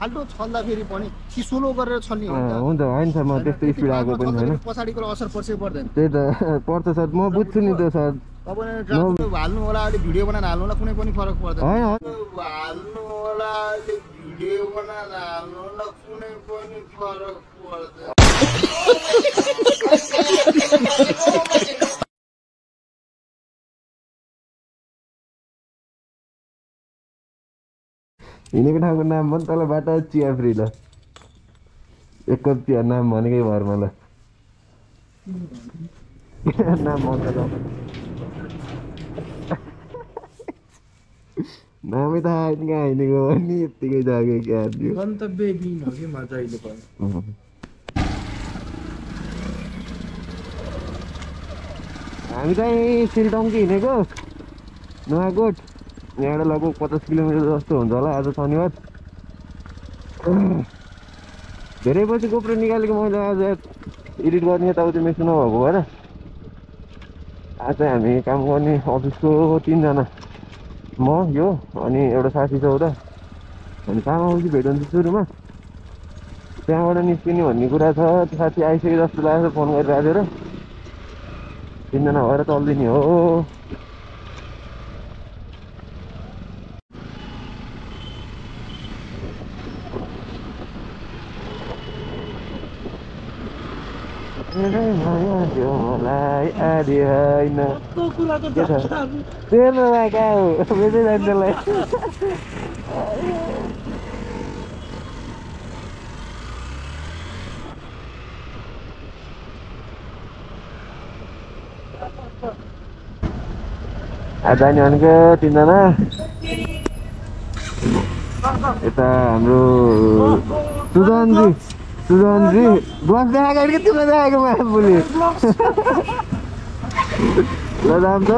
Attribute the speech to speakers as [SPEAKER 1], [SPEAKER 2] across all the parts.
[SPEAKER 1] खाल्टो छल्दा फेरि पनि स्लो गरेर छल्ने हो
[SPEAKER 2] हुन्छ होइन सर म त्यस्तो स्पिड आएको पनि छैन
[SPEAKER 1] पछाडिको असर पर्छ पर्दैन
[SPEAKER 2] त्यही त पर्छ सर म बुझ्छु नि त्यो सर
[SPEAKER 1] तपाईले हाल्नु होला अहिले भिडियो बनाएर हाल्नु होला कुनै पनि फरक पर्दैन
[SPEAKER 2] हैन
[SPEAKER 1] हाल्नु होला अहिले भिडियो बनाएर हाल्नु होला कुनै पनि फरक पर्दैन
[SPEAKER 2] हिँडेको ठाउँको नाम भन् तल बाटा चिया फ्री ल एक कप चिया नाम भनेकै भरमा ल नाम भन्छ ल नामै थाहा छैन कहाँ हिँडेको नि यत्तिकै जागे क्या
[SPEAKER 1] गन्तव्यविहीन हो कि म जहिले पनि
[SPEAKER 2] हामी चाहिँ सिलटङ्की हिँडेको नुवाकोट यहाँबाट लगभग 50 किलोमिटर जस्तो हुन्छ होला आज शनिबार धेरै पछि गोप्रो निकालेको मैले आज एडिट गर्ने यताउति मिक्स नभएको भएर आज हामी काम गर्ने अफिसको 3 जना म यो अनि एउटा साथी छ उता अनि सामाउजी भेट हुन्छ सुरुमा त्यहाँबाट निस्किने भन्ने कुरा छ त्यो साथी आइसके जस्तो लाग्छ फोन गरिरहेको थियो र 3 जना भएर चल्दिने हो मलाई आदि होइन तेर्नलाई कहाँ हो बेच्दै जान्छलाई जाने भनेको 3 जना यता हाम्रो सुजनजी ब्लग देखाएको कि तिमीलाई देखाएको माया बोली ल जाम त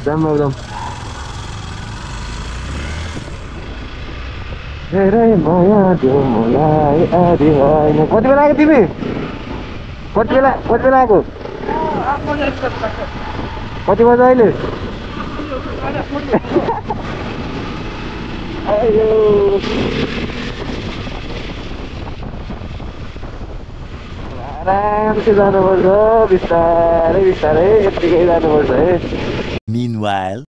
[SPEAKER 2] जाम एकदम धेरै माया त्यो मलाई आदि होइन कति बेला आएको तिमी कति बेला आएको कति बजे अहिले आरामसे जानुपर्छ बिस्तारै बिस्तारै यत्तिकै जानुपर्छ है
[SPEAKER 3] Meanwhile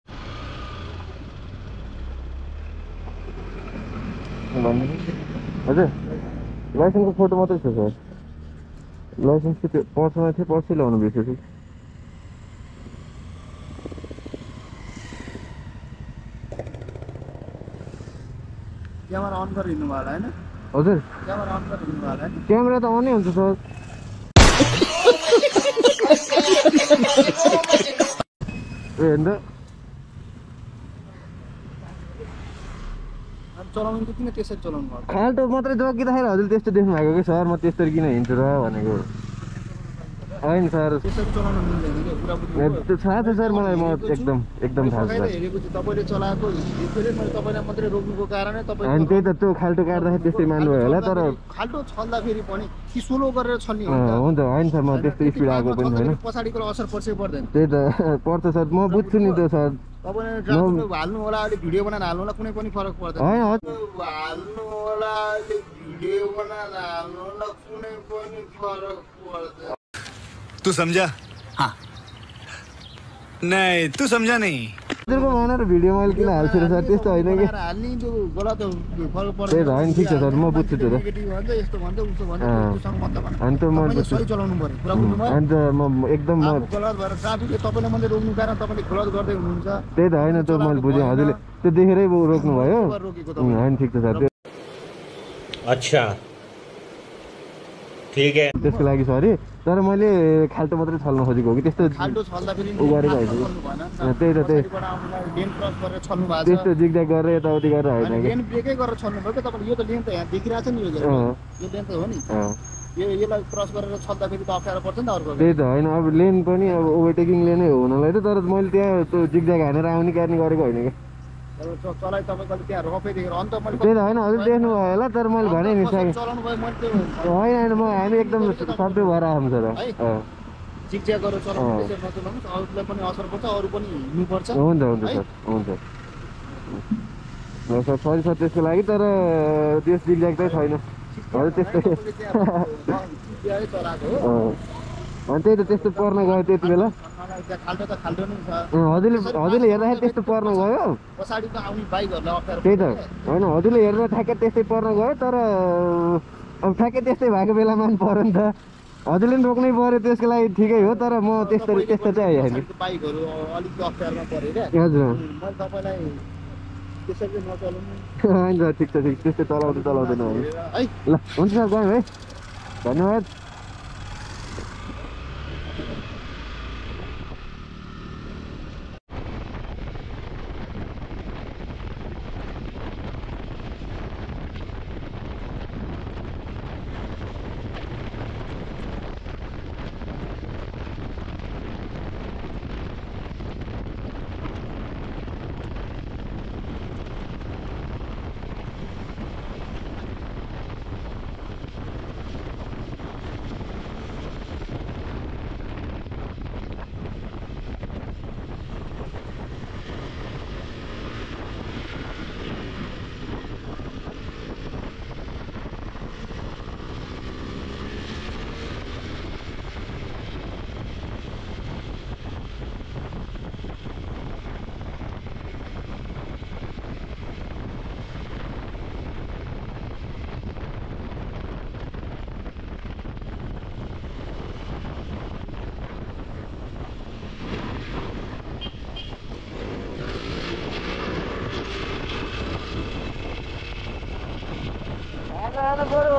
[SPEAKER 2] हजुर लाइसेन्सको फोटो मात्रै छ सर लाइसेन्स चाहिँ त्यो पर्समा थियो पर्सै ल्याउनु बिर्सेछु
[SPEAKER 1] क्यामेरा अन गरेर हिँड्नु भयो हैन
[SPEAKER 2] हजुर
[SPEAKER 1] क्यामेरा अन गरेर हिँड्नु भयो हैन
[SPEAKER 2] क्यामेरा त अनै हुन्छ सर ए हेर्नु त
[SPEAKER 1] चलाउनु त किन त्यसरी चलाउनु भयो
[SPEAKER 2] खाल्टो मात्रै जोगिँदाखेरि हजुर त्यस्तो देख्नु भएको कि सर म त्यसरी किन हिँड्छु र भनेको होइन सर
[SPEAKER 1] त्यसरी चलाउन मिल्दैन के पुरा
[SPEAKER 2] त्यो थाहा छ सर मलाई म एकदम थाहा छ
[SPEAKER 1] हेरेको चाहिँ तपाईले चलाएको फेरि मैले तपाईलाई मात्रै रोक्नुको कारणै तपाई
[SPEAKER 2] अनि त्यही त त्यो खाल्टो काट्दाखेरि त्यस्तै मान्नुभयो होला तर
[SPEAKER 1] खाल्टो छल्दा फेरि पनि स्लो गरेर छल्ने हो
[SPEAKER 2] हुन्छ होइन सर म त्यस्तो स्पिड आएको पनि छैन
[SPEAKER 1] पछाडिको असर पर्छ पर्दैन
[SPEAKER 2] त्यही त पर्छ सर म बुझ्छु नि त्यो सर
[SPEAKER 1] तपाईले हाल्नु होला अहिले भिडियो बनाएर हाल्नु होला कुनै पनि फरक पर्दैन
[SPEAKER 2] हैन
[SPEAKER 1] हाल्नु होला अहिले भिडियो बनाएर हाल्नु होला कुनै पनि फरक पर्दैन
[SPEAKER 3] तू समझा हाँ नहीं तू समझा नहीं
[SPEAKER 2] हजुरको भनेर भिडियो मैले किन हाल्छु र सर त्यस्तो होइन कि
[SPEAKER 1] हाल्ने त्यो गलत फरक पर्दैन
[SPEAKER 2] त्यही त होइन ठिक छ सर म बुझ्छु त्यो त
[SPEAKER 1] नेगेटिभ भन्छ यस्तो भन्छ उस्तो भन्छ त्योसँग मतलब भएन
[SPEAKER 2] अनि त म बुझ्छु
[SPEAKER 1] सही चलाउनु पर्यो पुरा बुझ्नु भयो
[SPEAKER 2] अनि त म एकदम म
[SPEAKER 1] गलत भएर ट्राफिकले तपाईले मात्रै रोक्नु कारण तपाईले गलत गर्दै हुनुहुन्छ
[SPEAKER 2] त्यही त होइन त्यो मैले बुझेँ हजुरले त्यो देखेरै रोक्नु भयो होइन ठिक छ सर
[SPEAKER 3] अच्छा ठीक है
[SPEAKER 2] त्यसको लागि सरी तर मैले खाल्टो मात्रै छल्न खोजेको हो कि त्यस्तो
[SPEAKER 1] खाल्टो छल्दा फेरि
[SPEAKER 2] उ गरेको होइन त्यही त त्यही
[SPEAKER 1] लेन क्रस गरेर छल्नु भएको छ
[SPEAKER 2] त्यस्तो जिगज्याग गरेर यताउति गरेर होइन कि
[SPEAKER 1] लेन ब्रेकै गरेर छल्नु भयो के तपाईले यो त लेन त यहाँ देखिरहेछ नि यो लेन त हो नि यसलाई क्रस गरेर छल्दा फेरि त अप्ठ्यारो पर्छ नि त अर्को
[SPEAKER 2] त्यही त होइन अब लेन पनि अब ओभरटेकिङ लेनै हो हुनलाई त तर मैले त्यहाँ त्यो जिगज्याग हानेर आउने कार्ने गरेको होइन कि
[SPEAKER 1] चलाइ तपाईको त्यहाँ रफै देखेर अन्त मैले
[SPEAKER 2] त्यही त होइन हजुर देख्नु भयो होला तर मैले भने नि
[SPEAKER 1] चलाउनु भयो मैले त्यो
[SPEAKER 2] होइन म हामी एकदम सबै भएर आउँछ र
[SPEAKER 1] जिगज्याग गरेर चलाउनु त्यसरी नचलाउनु अरूलाई पनि असर पर्छ अरू पनि हिँड्नु पर्छ
[SPEAKER 2] हुन्छ हुन्छ सर हुन्छ सरी छ त्यसको लागि तर देश दिल्याएको छैन हजुर त्यस्तै अनि त्यही त त्यस्तो पर्न गयो त्यति बेला हजुरले हेर्दाखेरि त्यस्तो पर्न गयो त्यही त होइन हजुरले हेर्दा ठ्याक्कै त्यस्तै पर्न गयो तर अब ठ्याक्कै त्यस्तै भएको बेलामा पनि पऱ्यो नि त हजुरले पनि रोक्नै पऱ्यो त्यसको लागि ठिकै हो तर म त्यस्तो चाहिँ होइन हजुर होइन ठिक छ त्यस्तै चलाउँदैन ल हुन्छ सर गयौँ है धन्यवाद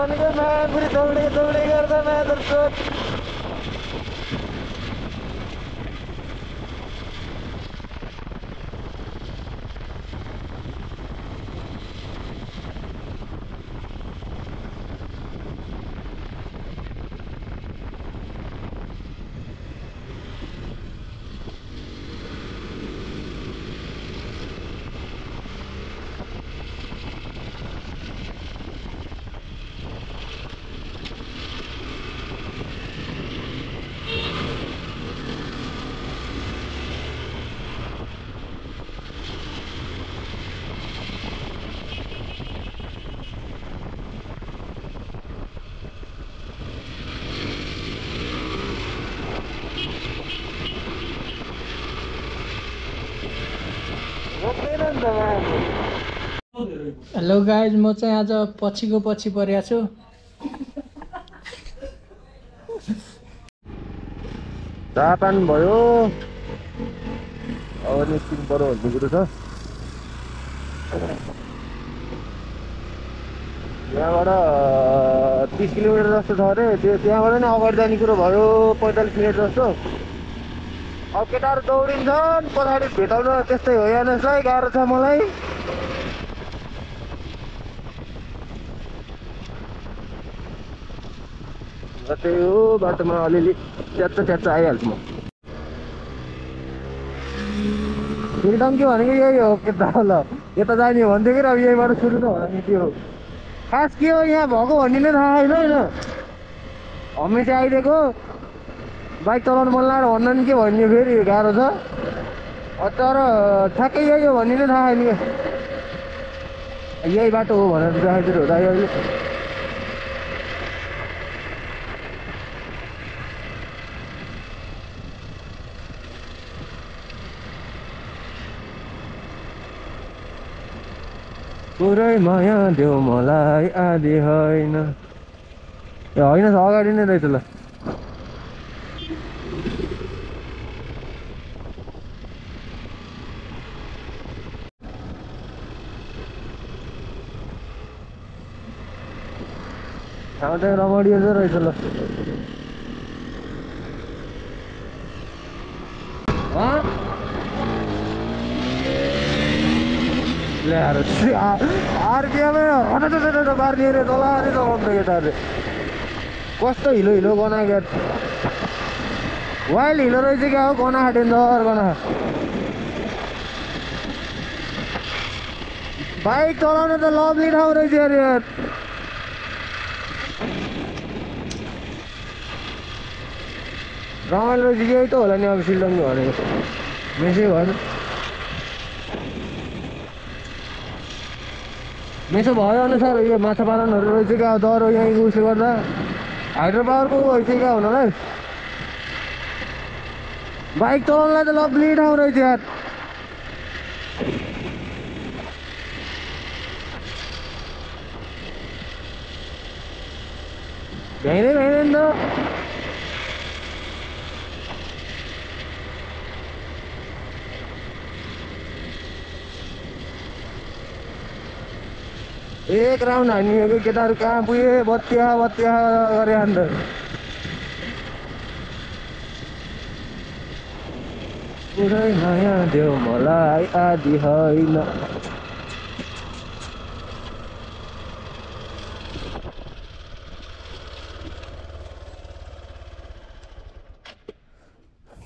[SPEAKER 2] भनेको मायापुरी दौडे गर्दा माधर चोक
[SPEAKER 4] हेलो गाइज म चाहिँ आज पछि परेको छु
[SPEAKER 2] चापान भयो अब निस्किनु पर्यो भन्ने कुरो छ यहाँबाट 30 किलोमिटर जस्तो छ अरे त्यहाँबाट नि अगाडि जाने कुरो भयो 45 मिनट जस्तो अब केटाहरू दौडिन्छन् पछाडि भेटाउन त्यस्तै हो हेर्नुहोस् गाह्रो छ मलाई त्यही हो बाटोमा अलिअलि च्याच्च आइहाल्छु म फिल्डम के भनेको यही हो केटा ल यता जाने हो भनेदेखि अब यहीबाट सुरु त होला नि त्यो खास के हो यहाँ भएको भन्ने नै थाहा होइन होइन हमेसा आइदिएको बाइक चलाउनु मन लागेर भन्न नि के भन्ने फेरि गाह्रो छ तर ठ्याक्कै यही हो भन्ने नै थाहा छैन यही बाटो हो भनेर देखाइदिएर हुँदा अहिले पुरै माया देऊ मलाई आदि होइन होइन अगाडि नै रहेछ ल ठाउँ चाहिँ रमणीय चाहिँ रहेछ ल आरपिएमै पार्ने अरे तलारी चलाउँछ केटाहरूले कस्तो हिलो बनाएको वाइल्ड हिलो रहेछ क्या हो गना डेन्जर गना बाइक चलाउन त लभली ठाउँ रहेछ अरे रमाइलो रहेछ यही त होला नि अब सिलगढी भनेको मेसै भएन मेसो भयो अनुसार यो माछा पालनहरू रहेछ क्या दह्रो यहीँको उसले गर्दा हाइड्रो पावरको रहेछ क्या हुनलाई बाइक चलाउनलाई त लभली ठाउँ रहेछ यार भ्याइँदैन नि त एक राउन्ड हानिएको केटाहरू कहाँ पुगे बत्तिया गरे अन्त पुरै माया देऊ मलाई आदि होइन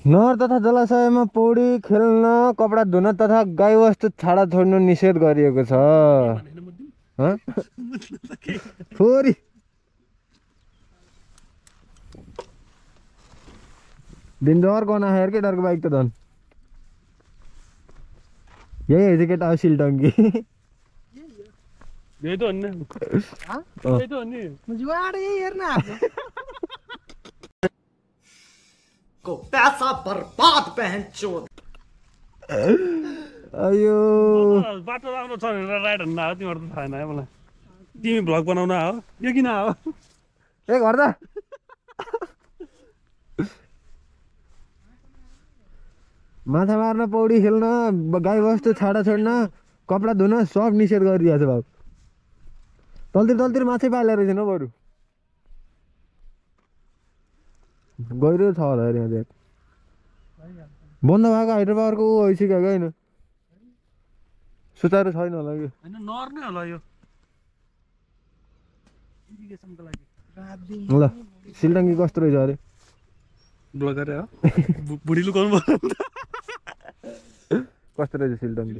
[SPEAKER 2] नहर तथा जलाशयमा पौडी खेल्न कपडा धुन तथा गाईवस्तु छाडा छोड्नु निषेध गरिएको छ छोरी दिनभर गना हेर केटाहरूको बाइक त धन यही है केटा हो सिलटङ्गी
[SPEAKER 5] यही त हो नि यही त हो नि
[SPEAKER 4] जुवाड यही हेर्न
[SPEAKER 6] को पैसा बर्बाद बहन चोद
[SPEAKER 2] अयो
[SPEAKER 5] बाटो राम्रो छ भनेर राइड हान्न आयो तिमीहरू त थाहा छैन है मलाई तिमी भ्लग बनाउन आयो यो किन आयो
[SPEAKER 2] ए घर दा माछा मार्न पौडी खेल्न गाईवस्तु छाडा छोड्न कपडा धुन सब निषेध गरिदिएको छ बाबु तलतिर माछै पालेर रहेछ न बरु गइरहेको छ होला यहाँ चाहिँ बन्द भएको हाइड्रो पावरको ऊ भइसक्यो क्या होइन सुचारू छैन होला कि
[SPEAKER 5] होइन नर नै होला यो इरिगेसनको लागि
[SPEAKER 2] ल सिलटङ्गी कस्तो रहेछ अरे
[SPEAKER 5] ब्लगर हो बुढी लुकाउनु पर्यो
[SPEAKER 2] कस्तो रहेछ सिलटङ्गी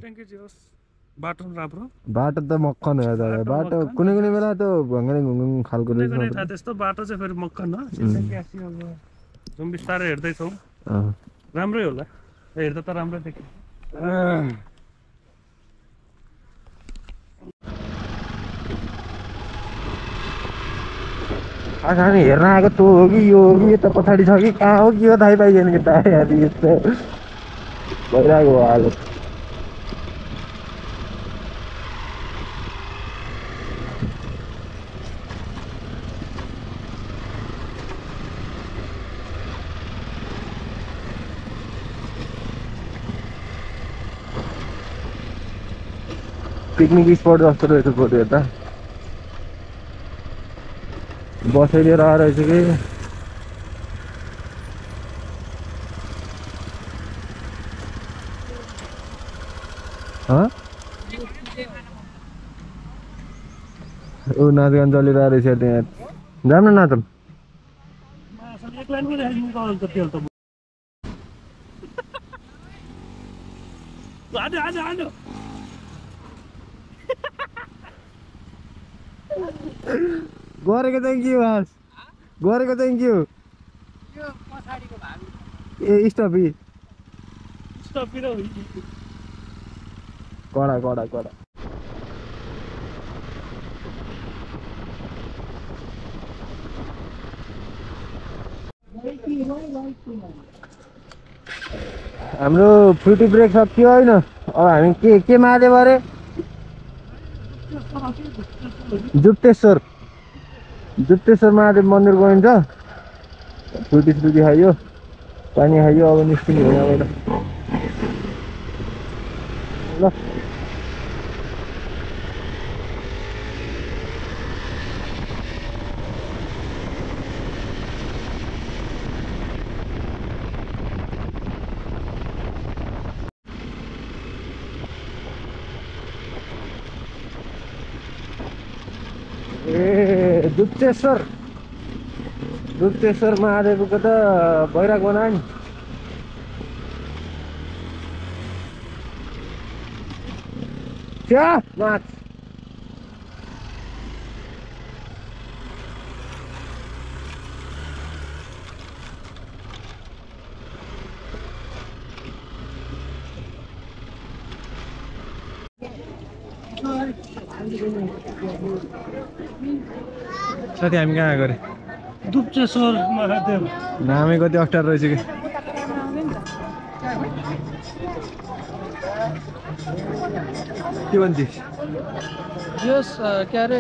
[SPEAKER 5] बाटो राम्रो
[SPEAKER 2] बाटो त मक्खन हो तर बाटो कुनै बेला त घुङ खालको रहेछ
[SPEAKER 5] त्यस्तो बाटो चाहिँ फेरि मक्खन हो जुन बिस्तारै हेर्दैछौँ राम्रै होला हेर्दा त राम्रै देख्यो
[SPEAKER 2] हामी हेर्न आएको तँ हो कि यो हो कि यता पछाडि छ कि कहाँ हो कि यो थाहै पाइएन कि त यस्तो भइरहेको हो हालत पिकनिक स्पट जस्तो रहेछ फोटो यता बसाइदिएर आएर रहेछ कि ऊ नाचगान चलिरहेको रहेछ त्यहाँ जाऊँ न नाचौँ गरेको चाहिँ के हो गरेको चाहिँ के हो ए स्टपी कडा हाम्रो फ्रुटी ब्रेक सकियो होइन अब हामी के मार्यो अरे जुप्तेश्वर महादेव मन्दिर गइन्छ फ्रुटी खाइयो पानी खाइयो अब निस्किने हो यहाँबाट ल ए दुप्तेश्वर महादेवको त बैराग बनायो नि क्या नाच साथी हामी कहाँ गरे
[SPEAKER 5] दुप्चेश्वर महादेव
[SPEAKER 2] नामै कति अप्ठ्यारो रहेछ कि के भन्छस्
[SPEAKER 4] यो के अरे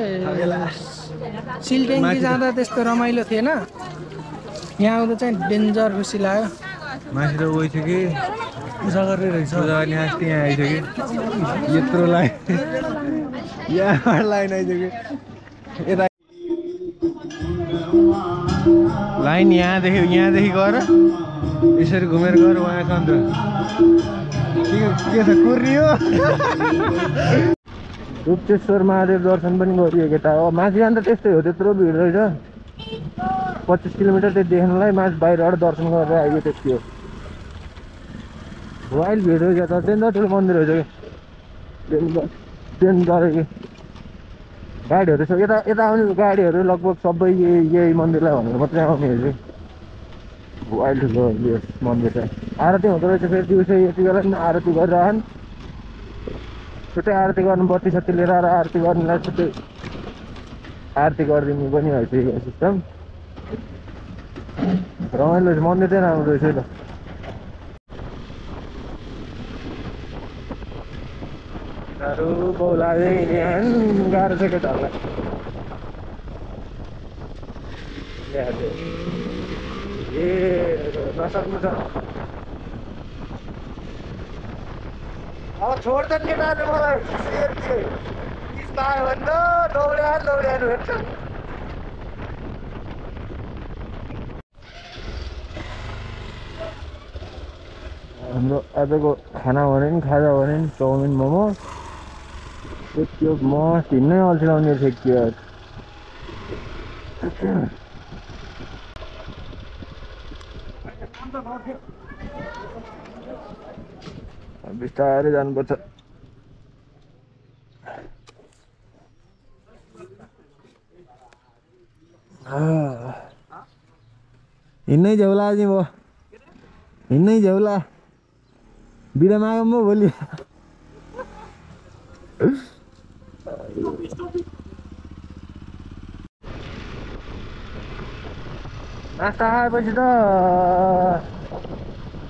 [SPEAKER 4] सिलटेङ्गी जाँदा त्यस्तो रमाइलो थिएन यहाँ आउँदा चाहिँ डेन्जर खुसी लाग्यो
[SPEAKER 2] मासि त गइसक्यो कि
[SPEAKER 5] पूजा गर्ने रहेछ
[SPEAKER 2] पूजा गर्ने आस्ति यहाँ आइसक्यो यत्रो लाइन यहाँ लाइन आइसक्यो यता लाइन यहाँदेखि गएर यसरी घुमेर गएर उहाँसम्म के छ कुर्रियो दुप्चेश्वर महादेव दर्शन पनि गरियो केटा हो माथि जाँदा त्यस्तै हो त्यत्रो भिड रहेछ 25 किलोमिटर त्यो देख्नलाई माथि बाहिरबाट दर्शन गरेर आइयो त्यति हो वाइल्ड भिड रहेछ त डेन्जर ठुलो मन्दिर रहेछ कि डेन्जर कि गाडीहरू छ यता आउने गाडीहरू लगभग सबै यही मन्दिरलाई भनेर मात्रै आउनेहरू वाइल्ड ठुलो मन्दिर छ आरती हुँदो रहेछ फेरि दिउँसो यति बेला पनि आरती गरिरहन् छुट्टै आरती गर्नु बत्ती सत्ती लिएर आएर आरती गर्नेलाई छुट्टै आरती गरिदिनु पनि भइसक्यो सिस्टम रमाइलो रहेछ मन्दिर चाहिँ राम्रो रहेछ है त बौलाले गाह्रो छ केटाहरूलाई ए नसक्नु छ अब छोड्छन् केटाहरूले मलाई पायो भने त दौड्यानु हेर्छ हाम्रो आजको खाना भने नि खाजा भने नि चाउमिन मोमो त्यो म हिँड्नै अल्छी लाउने ठेक्यो बिस्तारै जानुपर्छ हिँड्नै झ्याउला आज भयो हिँड्नै झ्याउला बिदा मागौँ म भोलि नास्ता खाएपछि त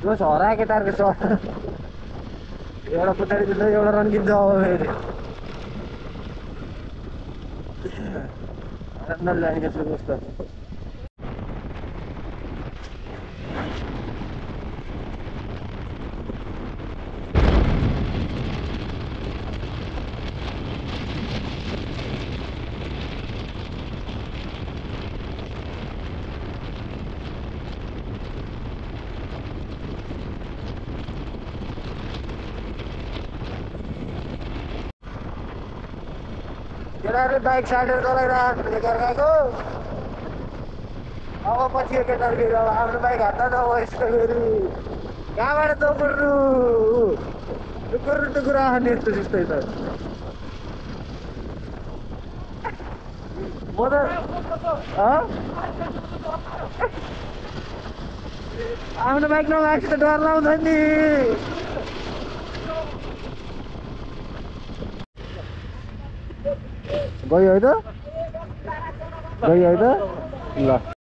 [SPEAKER 2] जोस हरायो केटाहरूको छ एउटा पछाडि एउटा रन्किन्छ अब फेरि आनन्द लाग्ने छु जस्तो केटाहरूले बाइक साइडर चलाइरहेको गएको अब पछि केटाहरू फेरि अब आफ्नो बाइक हात्दा त अब यस्तो फेरि कहाँबाट दौड्नु टुकुर आउने यस्तो त्यस्तै त म त आफ्नो बाइक नभएको त डर लाउँछ नि गयो है त ल